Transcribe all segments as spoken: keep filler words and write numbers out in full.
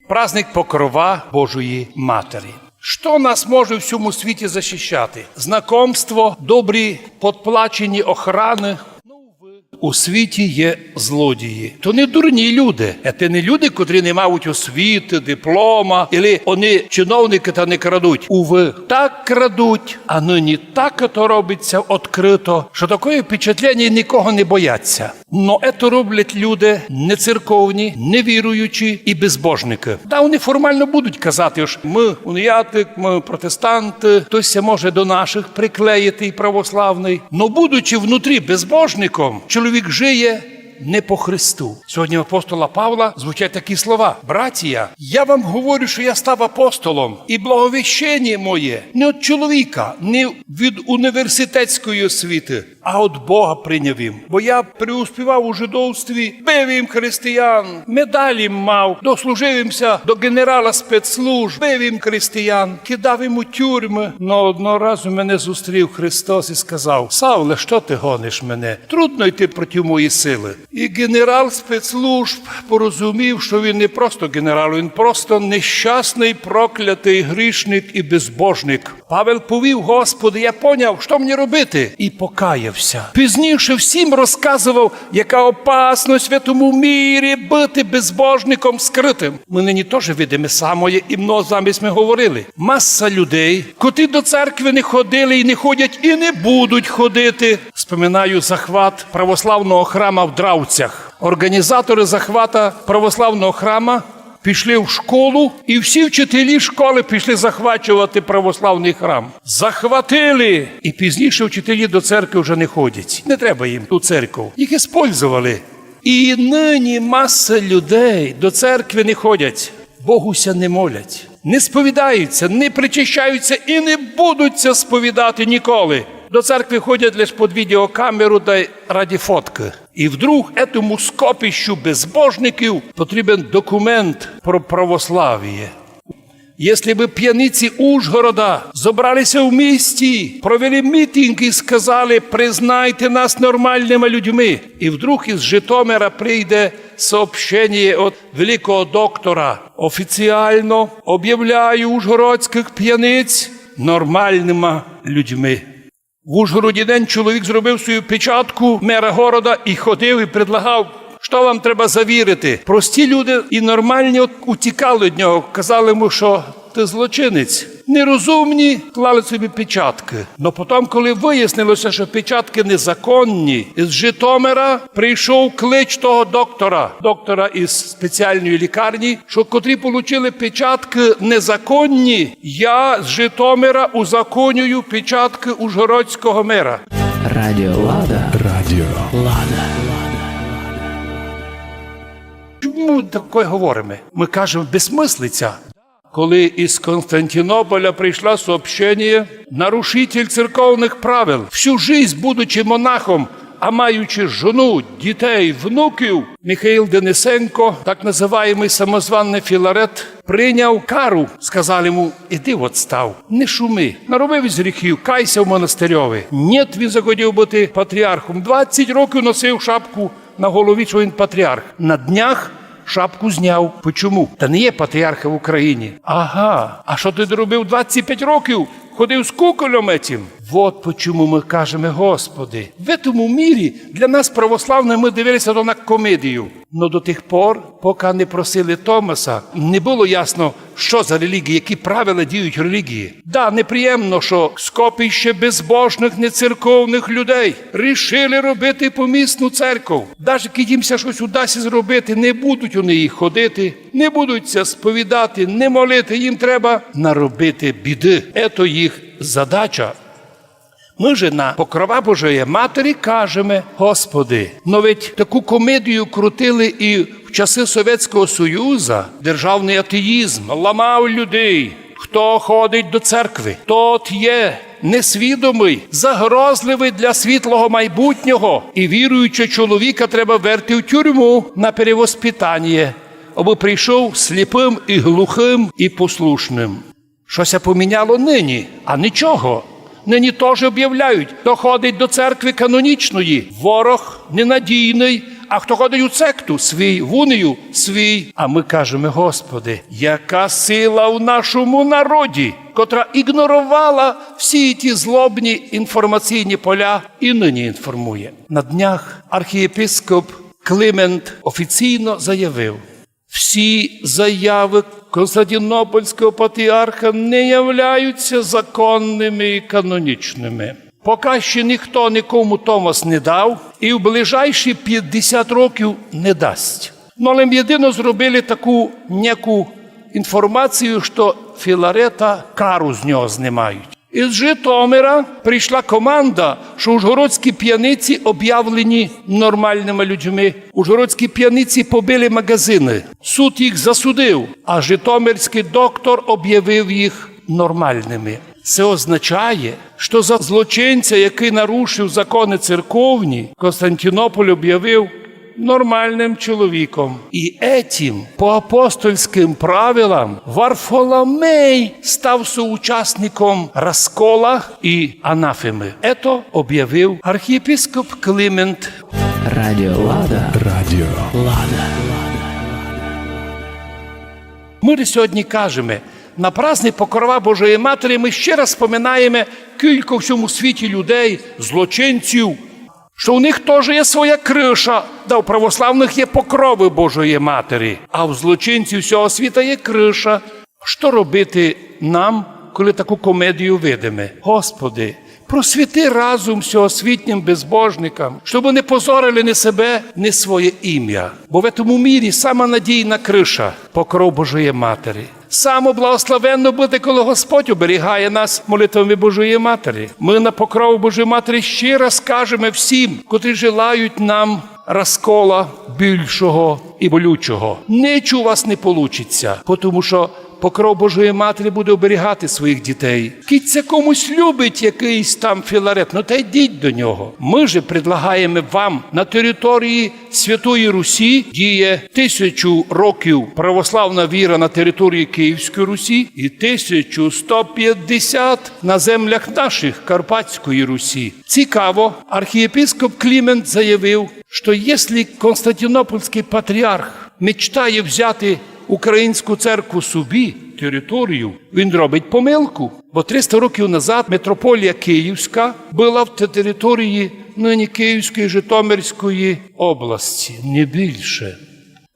Праздник Покрова Божої Матері. Што нас може в сьому світі защищати? Знакомство, добрі подплачені охраны. У світі є злодії. То не дурні люди. Е, то не люди, котрі не мають освіты, диплома, или они чиновникы та не крадуть. Увы, так крадуть, а нині так ето робить ся открыто, што такоє впечатлення, никого не боять ся. Но ето роблять люди нецерковні, невіруючі і безбожникы. Да, они формално будуть казати, ож мы уніатик, мы протестанты, хтось ся може до наших приклеїти і православный. Но будучи внутрі безбожником, чоловік жиє не по Христу. Сьогодні в апостола Павла звучать такі слова: «Братія, я вам говорю, што я став апостолом, і благовіщеніє моє не од чоловіка, не від університетської освіты, а од Бога приняв им. Бо я преуспівав у жидовстві, бив им християн, медалі мав, дослужив им ся до ґенерала спецслужб, бив им християн, кидав им у тюрмы. Но одного разу мене зустрів Христос і сказав: „Савле, што ты гониш мене? Трудно йти проти моєї силы.“ І ґенерал спецслужб порозумів, што він не просто ґенерал, він просто нещасный, проклятый грішник і безбожник. Павел повів: „Господи, я поняв, што мені робити“, і покаяв ся. Пізніше всім розказовав, яка опасность в этому мірі быти безбожником скрытым. Мы нині тоже видиме самоє, і много з вами сьме говорили. Маса людей, котрі до церкви не ходили і не ходять, і не будуть ходити. Споминаю захват православного храма в Дравцях. Організаторы захвата православного храма пішли в школу, і всі вчителі школы пішли захвачовати православный храм. Захватили! І пізніше вчителі до церкви вже не ходять. Не треба їм ту церкву. Їх іспользовали. І нині маса людей до церкви не ходять, Богу ся не молять, не сповідаються, не причащаються і не будуть ся сповідати ніколи. До церкви ходять лиш під відеокамеру дай ради фоткы. І вдруг этому скопищу безбожників потрібен документ про православіє. Если бы п'яниці Ужгорода зобрали ся в місті, провели мітинг і сказали: „Признайте нас нормальныма людьми“, і вдруг із Житомира прийде сообщеніє од великого доктора: „Офіціално об'являю ужгородськых п'яниць нормальныма людьми“. В Ужгороді єден чоловік зробив свою печатку мера города і ходив і предлагав, што вам треба завірити. Прості люди і нормальні от утікали від нього, казали йому, што ты злочинець. Нерозумні клали собі печаткы. Но потом, коли выяснило ся, што печаткы незаконні, з Житомира прийшов клич того доктора, доктора із спеціалної лікарні, што котрі получили печаткы незаконні, я з Житомира узаконюю печаткы ужгородського мера. Радіо Лада. Радіо Лада. Чому такое говориме? Мы кажеме, безсмыслиця. Коли із Константинополя прийшло сообщеніє: нарушитель церковных правил, всю жизнь будучи монахом, а маючи жону, дітей, внуків, Михаїл Денисенко, так называємый самозваный Філарет, прийняв кару. Сказали йому: „Іди в отстав, не шуми. Наробив єсь гріхів, кай ся в монастирьови.“ Нєт, він захотів быти патріархом. Двадцять років носив шапку на голові, што він патріарх. На днях шапку зняв. Почому? Та не є патріарха в Україні. Ага, а што ты робив двадцять пять років? Ходив з куколем этим. Вот почому мы кажеме: Господи, в этому мірі для нас, православных, мы дивили ся то на комедію. Но до тих пор, пока не просили Томаса, не было ясно, што за релігія, які правила діють в релігії. Да, неприємно, што скопище безбожных, нецерковных людей рішили робити помісну церков. Даже кидь їм ся штось удасть зробити, не будуть они їх ходити, не будуть ся сповідати, не молити. Їм треба наробити біды. Ето їх задача. Мы же на Покрова Божої Матері кажеме: Господи, но ведь таку комедію крутили і в часы Совєтського Союза. Державный атеїзм ламав людей. Хто ходить до церкви, тот є несвідомый, загрозливый для світлого майбутнього, і віруючого чоловіка треба верти в тюрму на перевоспитаніє, абы прийшов сліпым і глухым і послушным. Што ся поміняло нині? А нічого. Нині тоже об'являють: хто ходить до церкви канонічної, ворог ненадійный, А хто ходить у секту, свій, в унію, свій. А мы кажеме: Господи, яка сила в нашому народі, котра ігноровала всі ті злобні інформаційні поля і нині інформує. На днях архієпископ Климент офіційно заявив: всі заявы Константинопольського патріарха не являються законными і канонічными. Пока ще ніхто нікому томос не дав і в ближайші пятдесят років не дасть. Но але єдино зробили таку няку інформацію, што Філарета кару з нього знимають. Із Житомира прийшла команда, што ужгородські п'яниці обявлені нормальными людьми. Ужгородські п'яниці побили магазины. Суд їх засудив, а житомирськый доктор обявив їх нормальными. Се означає, што за злочинця, якый нарушив законы церковні, Константинополь обявив нормальным чоловіком. І етім, по апостольськым правилам, Варфоломей став соучасником розкола і анафемы. Ето обявив архієпископ Климент. Радіо Лада. Радіо Лада. Мы ж сьогодні кажеме, на праздник Покрова Божої Матері мы ще раз споминаєме, кілько в сьому світі людей, злочинців, што у них тоже є своя крыша, да у православных є покровы Божої Матері, а у злочинців сього світа є крыша. Што робити нам, коли таку комедію видиме? Господи, просвіти разум сьогосвітнім безбожникам, щоб не позорили ни себе, ни своє імя. Бо в этому мірі сама надійна крыша — покров Божої Матері. Само благословенно быти, коли Господь оберігає нас молитвами Божої Матері. Мы на покров Божої Матері ще раз кажеме всім, котрі желають нам розкола більшого і болючого. Нич у вас не получить ся, потому што покров Божої Матері буде оберігати своїх дітей. Кідь ся комусь любить якыйсь там Філарет, ну та йдіть до нього. Мы же предлагаєме вам на території Святої Русі діє тисячу років православна віра на території Київської Русі і тисячу сто пятдесят на землях наших Карпатської Русі. Цікаво, архієпископ Клімент заявив, што єсли Константинопольськый патріарх мечтає взяти українську церкву собі, територію, він робить помилку. Бо триста років назад митрополія Київська была в те-, території нині Київської, Житомирської області, не більше.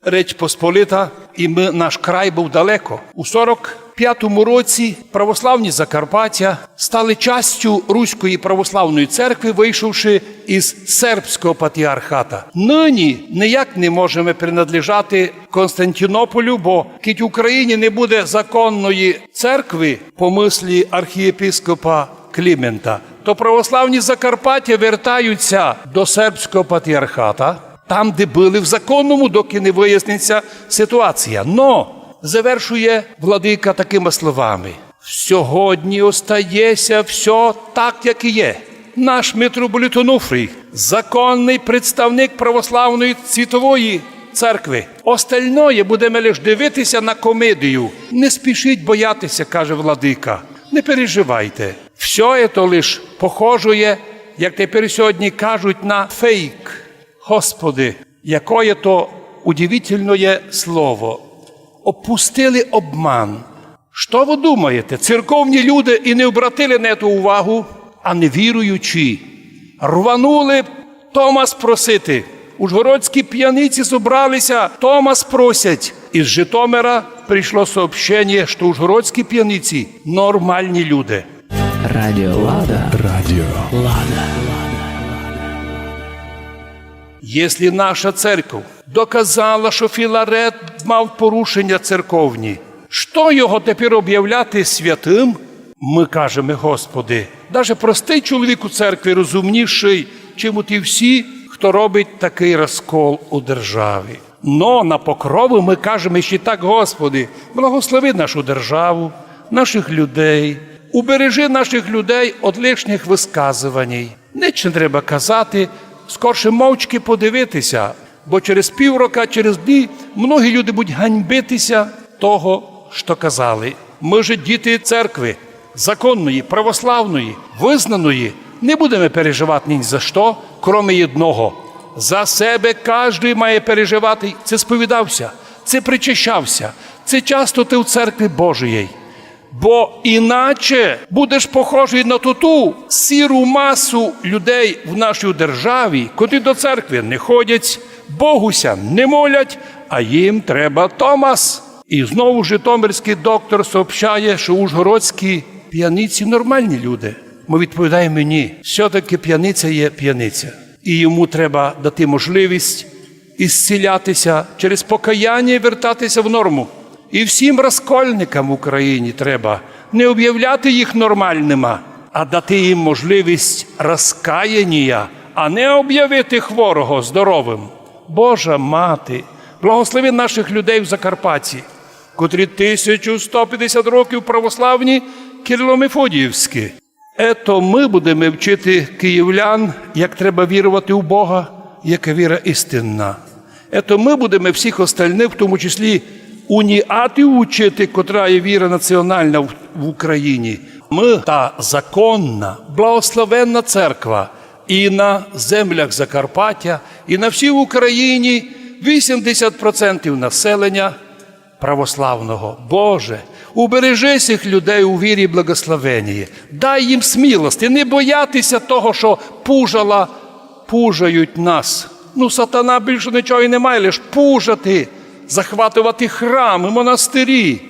Реч Посполита і мы, наш край быв далеко. У сорок пятому році православні Закарпаття стали частю Руської православної церкви, вийшовши із сербського патріархата. Нині ніяк не можеме принадлежати Константинополю, бо кідь в Україні не буде законної церкви, по мыслі архієпископа Клімента, то православні Закарпаття вертаються до сербського патріархата, там, де были в законному, доки не выясниться ситуація. Но завершує владика такыма словами: «Сьогодні остає ся всьо так, як і є. Наш митрополит Онуфрій — законный представник православної світової церкви. Остальноє будеме лиш дивити ся на комедію. Не спішіть бояти ся, — каже владика, — не переживайте. Всьо ето лиш похожоє, як тепер сьогодні кажуть, на фейк». Господи, якоє то удивительноє слово. Опустили обман. Што вы думаєте? Церковні люди і не обратили на то увагу, а невіруючі рванули Томас просити. Ужгородські п'яниці зобрали ся, Томас просять. Із Житомира прийшло сообщеніє, што ужгородські п'яниці — нормальні люди. Радіо Лада. Радіо Лада. Єсли наша церков доказала, што Філарет мав порушеня церковні, што його тепер обявляти святым? Мы кажеме: Господи, даже простый чоловік у церкви розумнішый, чим оті всі, хто робить такый розкол у державі. Но на Покрову мы кажеме іщи так: Господи, благослови нашу державу, наших людей, убережи наших людей од лишніх высказованій. Нич не треба казати, скорше мовчки подивити ся, бо через піврока, через дні многі люди будуть ганьбити ся того, што казали. Мы же діти церкви, законної, православної, визнаної, не будеме переживати ні за што, кроме єдного. За себе каждый має переживати. Ци сповідав ся, ци причащав ся, ци часто ти в церкви Божиій. Бо іначе будеш похожий на ту, ту сіру масу людей в нашій державі, котрі до церкви не ходять, Богу ся не молять, а їм треба Томас. І знову житомирськый доктор сообщає, што ужгородські пияниці нормалні люди. Мы відповідаєме: ні, всьо-таки пияниця є пияниця. І йому треба дати можливість ісціляти ся через покаяння і вертати ся в норму. І всім розкольникам в Україні треба не обявляти їх нормальныма, а дати їм можливість розкаяння, а не обявити хворого здоровым. Божа Мати, благослови наших людей в Закарпатті, котрі тисячу сто пятдесят років православні кирило-мефодіївські. Ето мы будеме вчити київлян, як треба вірувати в Бога, яка віра істинна. Ето мы будеме всіх остальных, в тому числі уніатів, учити, котра є віра національна в, в Україні. Мы та законна, благословенна церква і на землях Закарпаття, і на всій Україні вісімдесят процентів населення православного. Боже, убережи сих людей у вірі і благословенії. Дай їм смілости, не бояти ся того, што пужала пужають нас. Ну, сатана більше нічого і не має, лиш пужати, захватовати храмы, монастирі.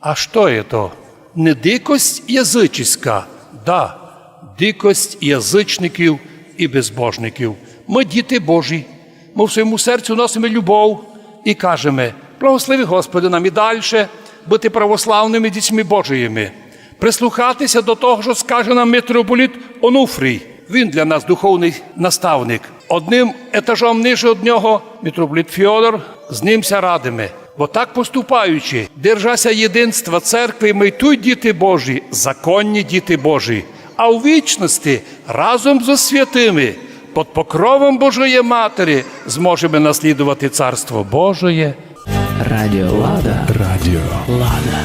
А што є то? Не дикость языческа? Да, дикость язычників і безбожників. Мы діти Божі. Мы в своєму серцю носиме любов і кажеме: благослови, Господи, нам і дальше быти православными дітьми Божиїми. Прислухати ся до того, што скаже нам митрополіт Онуфрій. Він для нас духовный наставник. Одним етажом ниже од нього митрополіт Фьодор, з ним ся радиме. Бо так поступаючи, держа ся єдинства церкви, мы й туй діти Божі, законні діти Божі. А у вічности разом зо святыми, под покровом Божої Матері, зможеме наслідовати Царство Божоє. Радіо Лада. Радіо Лада.